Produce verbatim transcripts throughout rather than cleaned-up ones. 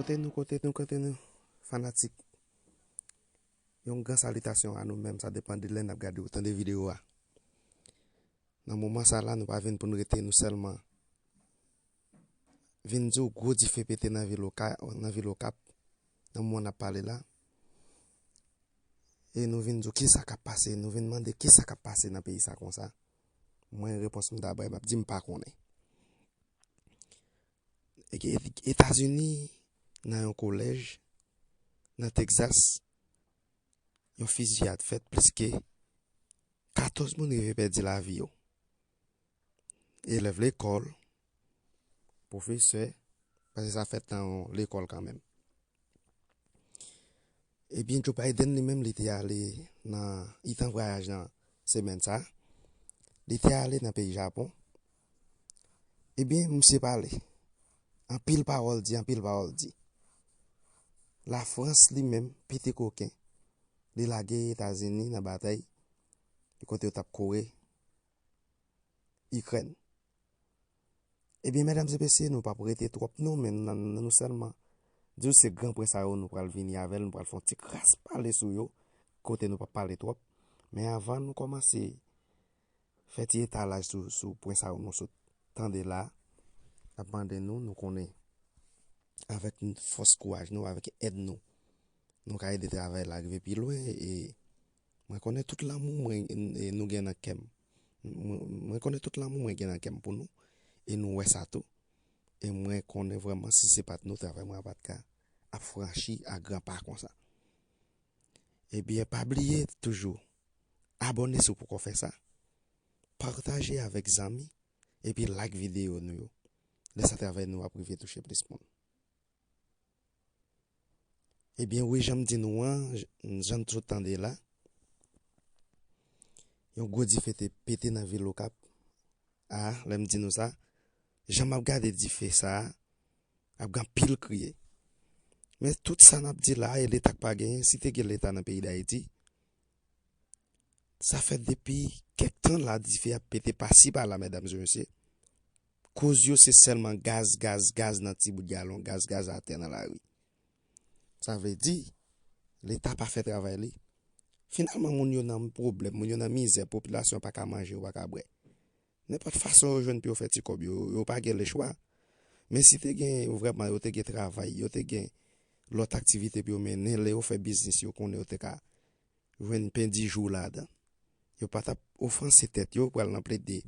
Kote nou, kote nou, kote nou, fanatik. Yon gran salitasyon a nou menm, sa depann de lè n ap gade ou tande videyo a. Nan moman sa la, nou pa vin pou n rete nou sèlman. Vin di w gwo dife pete nan vil Oka-, nan vil Okap, nan moman n ap pale la. E nou vin di w kisa k ap pase, nou vin mande kisa k ap pase nan peyi sa konsa. Mwen, repons m ta bay, m ap di m pa konnen. E ke Etazini, nan yon kolèj, nan Texas, yon fiziyad fèt, plis ke katòz moun rive pèdi lavi yo. Elèv lekòl, pwofesè, paske sa fèt nan yon lekòl kanmenm. Ebyen, Joe Biden li menm, li te ale nan itan vwayaj nan semèn sa. Li te ale nan peyi Japon. Ebyen, misye pale. Anpil pawòl di, anpil pawòl di. Lafrans li menm, pete koken. Li lage Etazini nan batay kote yo t ap kore Ikrèn. Ebyen, medam e mesye, nou p ap rete twòp non, men nan, nan nou sèlman di w se gran pwen sa yo nou pral vini avè l, nou pral fè yon ti kras pale sou yo, kote nou p ap pale twòp. Men anvan nou kòmanse fè ti etalaj sou, sou pwen sa yo nou sot tande la, n ap mande nou, nou konnen avèk fòs kouraj nou, avèk èd nou, nou ka ede travay la rive pi lwen, e mwen konnen tout lanmou mwen, e nou gen nan kè m. Mwen, mwen konnen tout lanmou mwen gen nan kè m pou nou, e nou wè sa tou. E mwen konnen vrèman si se pa t nou, travay mwen pa t ka ap franchi a gran pa konsa. Ebyen, pa bliye toujou, abòne si w poko fè sa, pataje avèk zanmi, epi like videyo nou yo. Lè sa travay nou ap rive touche plis moun. Ebyen, wi, jan m di nou an, j-, jan n sot tande la, yon gwo dife te pete nan vil Okap. A, lè m di nou sa, jan m ap gade dife sa a, ap gen anpil kriye. Men tout sa n ap di la a, e Leta k pa genyen, si te gen Leta nan peyi Dayiti, sa fè depi kèk tan la, dife ap pete pasi pala, medam e mesye. Koz yo se sèlman gaz, gaz, gaz nan ti bout galon, gaz, gaz atè nan lari. Sa vle di, Leta pa fè travay li. Finalman, moun yo nan pwoblèm, moun yo nan mizè, popilasyon pa ka manje, yo pa ka bwè. Nenpòt fason yo jwenn pou yo fè ti kòb yo, yo pa gen lechwa. Men si te gen vrèman, yo te gen travay, yo te gen lòt aktivite pou yo mennen, lè yo fè biznis, yo konnen yo te ka jwenn pen di jou ladan. Yo pa t ap ofanse tèt yo, pral nan plede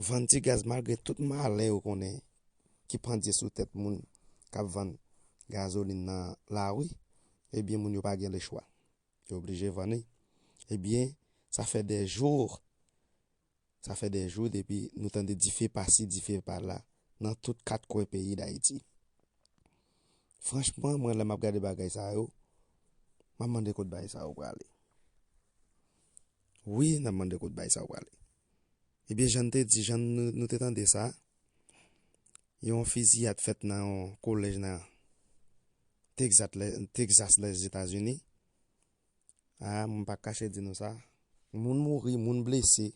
vann ti gaz malgre tout malè yo konnen ki pandye sou tèt moun k ap vann gazolin nan lari. Ebyen, moun yo pa gen lechwa. Yo oblije vann li. Ebyen, sa fè dè jou, sa fè dè jou depi nou tande dife pasi, dife pala nan tout kat kwen peyi Dayiti. Franchman, mwen, lè m ap gade bagay sa yo, m ap mande kot bagay sa yo prale. Wi, n ap mande kot bagay sa yo prale. Ebyen, jan n te di, jan nou, nou te tande sa, yon fiziyad fèt nan yon kolèj nan Texas, lè, Texas, Lèzetazini. A, mwen pa kache di nou sa. Moun mouri, moun blese.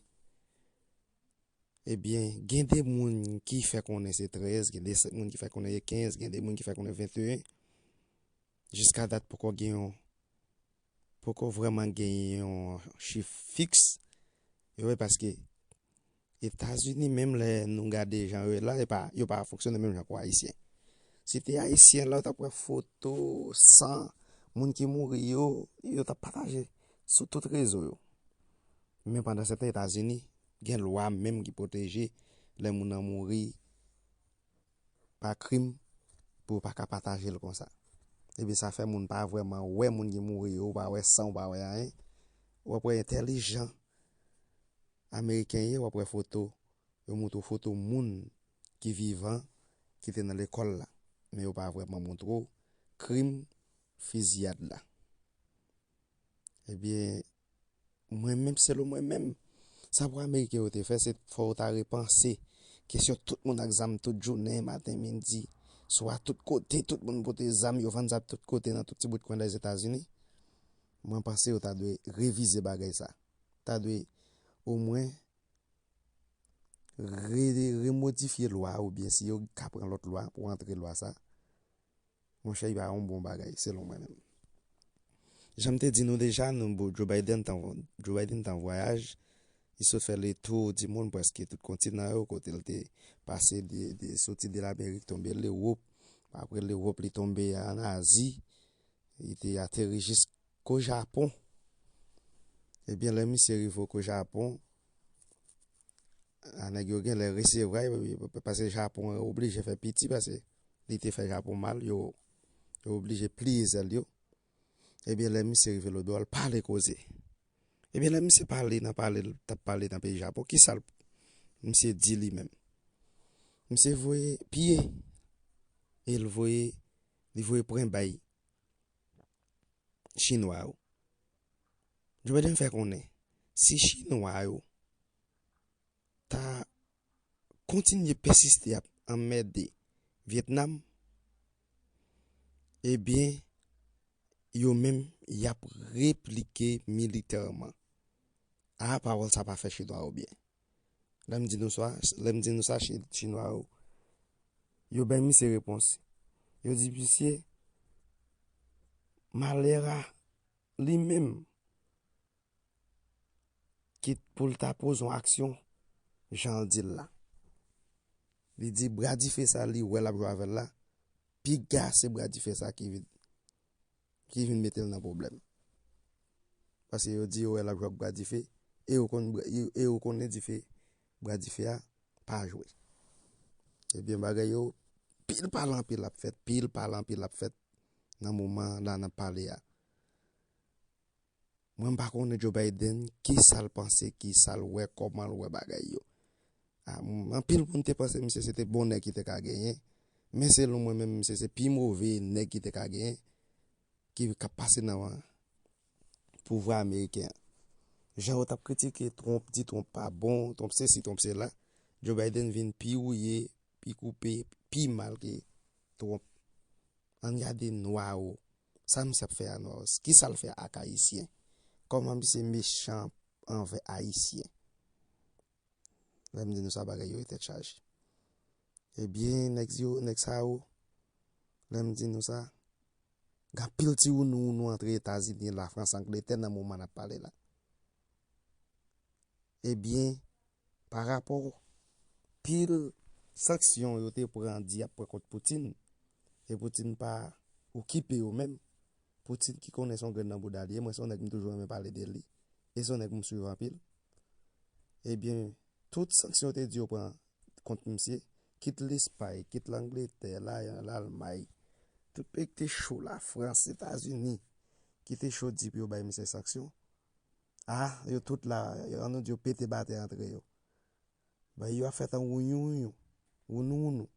Ebyen, gen de moun ki fè konnen se trèz, gen de moun ki fè konnen se kenz, gen de moun ki fè konnen venteyen. Jiska dat poko gen yon, poko vrèman gen yon chif fiks. Yo wè paske Etazini menm lè nou gade jan yo ye la, yo pa, yo pa fonksyone menm jan kou Ayisyen. Si te Ayisyen la, ou t ap wè foto, san, moun ki mouri yo, yo t ap pataje sou tout rezo yo. Men pandan se tan Etazini, gen lwa menm ki pwoteje lè moun nan mouri pa krim pou yo pa ka pataje l konsa. Ebyen, sa fè moun pa vrèman wè moun ki mouri yo, ou pa wè san, ou pa wè anyen. W ap wè entèlijan Ameriken ye, w ap wè foto, yo montre w foto moun ki vivan, ki te nan lekòl la. Men yo pa vrèman montre w krim fiziyad la. Ebyen, mwen menm, selon mwen menm, sa pou Ameriken yo te fè, se fò yo ta repanse kesyon tout moun ak zam tout jounen, maten, midi, swa, tout kote, tout moun pote zam, yo vann zam tout kote nan tout ti bout kwen Lèzetazini. Mwen panse yo ta dwe revize bagay sa. Ta dwe omwen re-, remodifye lwa oubyen si yo ka pran lòt lwa pou antre lwa sa. Monchè, li pa yon bon bagay, selon mwen menm. Jan m te di nou deja, nou, Joe Biden t an, Joe Biden t an vwayaj, li sot fè le tour du monde, prèske tout kontinan yo, kote l te pase de, de, soti de Lamerik, tonbe Lewòp, apre Lewòp, li tonbe an Azi, li te ateri jisko Japon. Ebyen, lè misye rive o Japon, a, nèg yo genlè resevwa l, paske Japon oblije fè piti, paske li te fè Japon mal, yo, yo oblije pliye zèl yo. Ebyen, lè misye rive lòtbò a, l pale koze. Ebyen, lè misye pale nan pale, l t ap pale nan peyi Japon, kisa l, misye di li menm? Misye voye pye, e l voye, li voye pwen bay Chinwa yo. Joe Biden fè konnen, si Chinwa yo ta kontinye pèsiste ap anmède Vyetnam, ebyen, yo menm, y ap replike militèman. A, pawòl sa pa fè Chinwa yo byen. Lè m di nou sa, lè m di nou sa, Chi-, Chinwa yo, yo bay misye repons. Yo di misye, malè a li menm, kit pou l ta poze yon aksyon, jan l di l la. Li di bra dife sa li wè l ap jwe avè l la, piga se bra dife sa ki vin, ki vin mete l nan pwoblèm. Paske yo di yo wè l ap jwe ak bra dife, e yo konn, e yo konnen dife, bra dife a pa jwe. Ebyen, bagay yo, pil pale anpil ap fèt, pil pale anpil ap fèt nan moman la n ap pale a. Mwen, m pa konnen Joe Biden, kisa l panse, kisa l wè, kòman l wè bagay yo. A, m, anpil moun te panse misye se te bon nèg ki te ka genyen. Men selon mwen menm, misye se pi move nèg ki te ka genyen, ki, k ap pase nan pouvwa ameriken an. Jan yo t ap kritike Trump, di Trump pa bon, Trump sesi, Trump sela, Joe Biden vin pi wouye, pi koupe, pi mal ke Trump. Ann gade nwa yo. Sa misye ap fè a nwa yo? Kisa l fè ak Ayisyen? Kòman misye mechan anvè Ayisyen? Lè m di nou sa, bagay yo e tèt chaje. Ebyen, nèg yo, nèg sa yo, lè m di nou sa, gen anpil ti wounou wounou antre Etazini, Lafrans, Angletè nan moman n ap pale la. Ebyen, pa rapò pil sanksyon yo te pran, di y ap pran kont Putin, e Putin pa okipe yo menm. Putin ki konnen se yon grenn nan bouda li ye, mwen se yon nèg m toujou renmen pale de li, e se yon nèg m swiv anpil. Ebyen, tout sanksyon yo te di yo pran kont misye, kit Lespay, kit Langletè, la, Lalmay, tout peyi ki te cho, Lafrans, Etazini, ki te cho di pou yo bay misye sanksyon. A, yo tout la, yo, ann nou di yo pete batè antre yo. Bay yo ap fèt an wouyou wouyou, wounou wounou.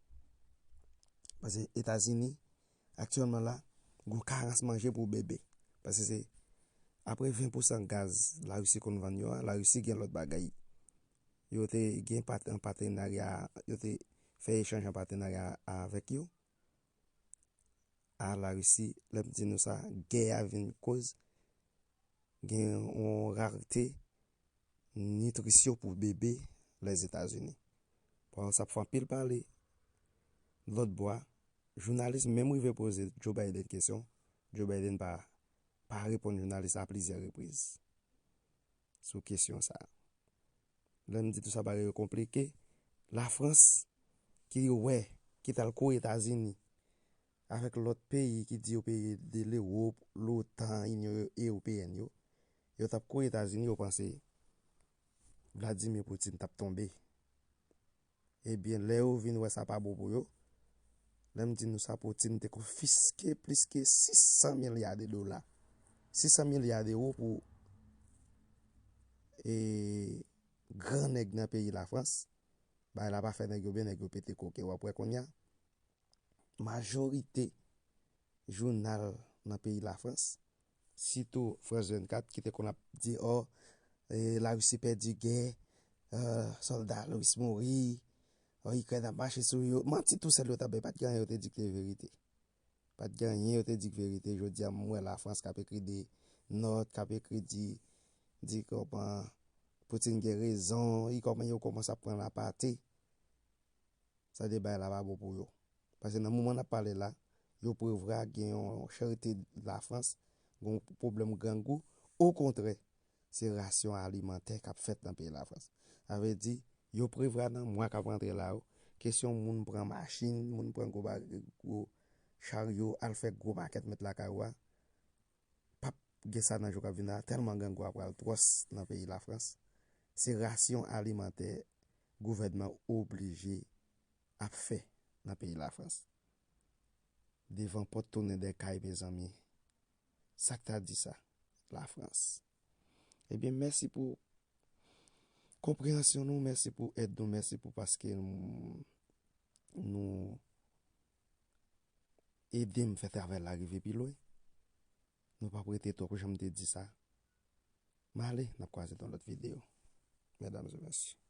Paske Etazini, aktyèlman la, gon karans manje pou bebe. Paske se apre ven pousan gaz Larisi konn vann yo a, Larisi gen lòt bagay. Yo te gen pat-, an patenarya, yo te fè echanj an patenarya avèk yo. A, Larisi, lè m di nou sa, gè a vin koz gen yon rarite nitrisyon pou bebe Lèzetazini. Pawòl sa ap fè anpil pale. Lòt bò a, jounalis menm rive poze Joe Biden kesyon. Joe Biden pa, pa reponn jounalis la plizyè repriz sou kesyon sa a. Lè m di tout sa bagay yo konplike, Lafrans ki wè, ki t al kouri Etazini, avèk lòt peyi ki di yo peyi de Lewòp, lotan, Inyon Ewopeyèn yo, yo t ap kouri Etazini, yo panse Vladimir Putin t ap tonbe. Ebyen, lè yo vin wè sa pa bon pou yo, lè m di nou sa, Putin te konfiske plis ke sis san milya de dola, sis san milya de ewo pou, e, gran nèg nan peyi Lafrans. Bagay la pa fè nèg yo byen, nèg yo pete koke. W ap wè kounye a, majorite jounal nan peyi Lafrans, sitou France vennkat, ki te konn ap di, ò, e, Larisi pèdi gè, e, sòlda Larisi mouri, ò, Ikrèn ap mache sou yo. Manti tou sèl yo t ap bay, pa t gen anyen yo te di ki te verite. Pa t gen anyen yo te di ki verite. Jodi a, m wè Lafrans k ap ekri de nòt, k ap ekri di, di kòman Putin gen rezon, e kòman yo kòmanse ap pran lapate. Sa de bagay la pa bon pou yo. Paske nan moman n ap pale la, yo prevwa gen yon cherté Lafrans, gen yon pwoblèm grangou. Okontrè, se rasyon alimantè k ap fèt nan peyi Lafrans. Sa vle di, yo prevwa nan mwa k ap rantre la yo, kesyon moun pran machin, moun pran gwo ba-, gwo charyo, al fè gwo makèt met lakay ou a, p ap gen sa nan jou k ap vin la, tèlman grangou a pral twòs nan peyi Lafrans. Se rasyon alimantè gouvènman oblije ap fè nan peyi Lafrans. Devan pòt tounen dèkay, mezanmi. Sa k ta di sa? Lafrans. Ebyen, mèsi pou konpreyansyon nou, mèsi pou èd nou, mèsi pou paske nou, nou ede m fè travay la rive pi lwen. Nou p ap rete twòp, jan m te di sa. M ale, n ap kwaze nan lòt videyo. Medam e mesye.